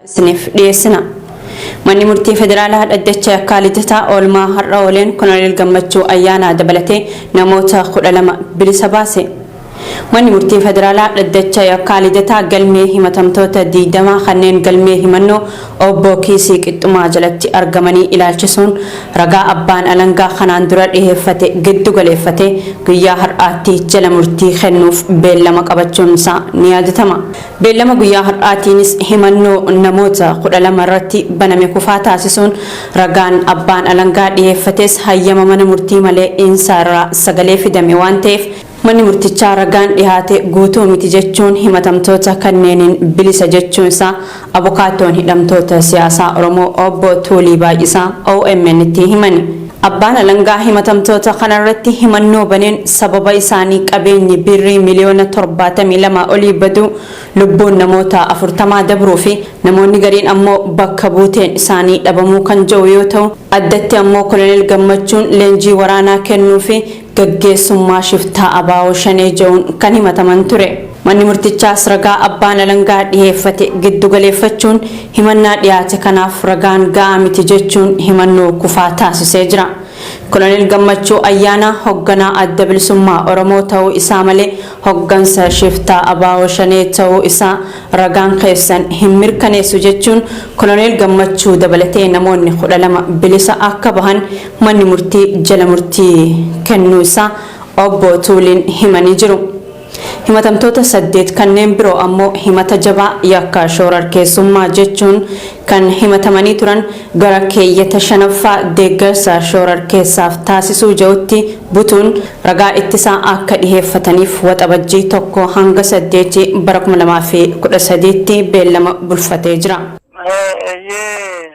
Isiniif dhiyeessina. Manni murtii federaalaa dhaddacha yakkaa Lidataa oolmaa har'a ooleen Koloneel Gammachuu Ayyaanaa dabalatee namoota 12 bilisa baase. Manni murtii federaalaa dhaddacha yakkaa Lidataa galmee himatamtoota 20 kanneen galmee himannoo obbo Kiisii Qixxumaa jalatti argamanii ilaalchisuun ragaa abbaan alangaa kanaan dura dhiheeffate giddu galeeffatee guyyaa har'aatti jala murtii kennuuf beellama qabachuun isaa ni yaadatama. Beellama guyyaa har'aatiinis himannoo namoota 12 irratti baname kufaa taasisuun ragaan abbaan alangaa dhiheeffates hayyama mana murtii malee Insa irraa sagalee fidame waan ta'eef manni murtichaa ragaan dhihaate guutuu miti jechuun himatamtoota kanneeniin bilisa jechuun isaa abukaattoon hidhamtoota siyaasaa Oromoo Obbo Tuulii Baay'isaa OMN'tti himani. Abbaan alangaa himatamtoota kanarratti himannoo baneen sababa isaanii qabeenyi birrii miliyoona 72 olii baduu, lubbuun namoota 40 dabruu fi namoonni gariin ammoo bakka buuteen isaanii dhabamuu kan jedhu yoo ta'u, addatti ammoo Koloneel Gammachuun leenjii waraanaa kennuu fi gaggeessummaa shiftaa ABO Shanee jedhuun kan himataman ture. Manni murtichaas ragaa abbaan alangaa dhiheeffate giddu galeeffachuun himannaa dhiyaate kanaaf ragaan ga'aa miti jechuun himannoo kufaa taasisee jira. Koloneel Gammachuu Ayyaanaa hogganaa Adda Bilisummaa Oromoo ta'uu isaa malee hoggansa shiftaa ABO Shanee ta'uu isaa ragaan keessan hin mirkaneessu jechuun Koloneel Gammachuu dabalatee namoonni 12 bilisa akka bahan manni murtii jala murtii kennuu isaa Obbo Tuuliin himanii jiru. Himatamtoota 8 kanneen biroo ammoo himata jabaa yakka shoorarkeessummaa jechuun kan himatamanii turan gara keeyyata 5ffaa deeggarsa shoorarkeessaaf taasisuu jedhutti butuun ragaa ittisaa akka dhiheeffataniif Waxabajjii 1 hanga 8 bara 2013tti beellama bulfatee jira. Eeyyee.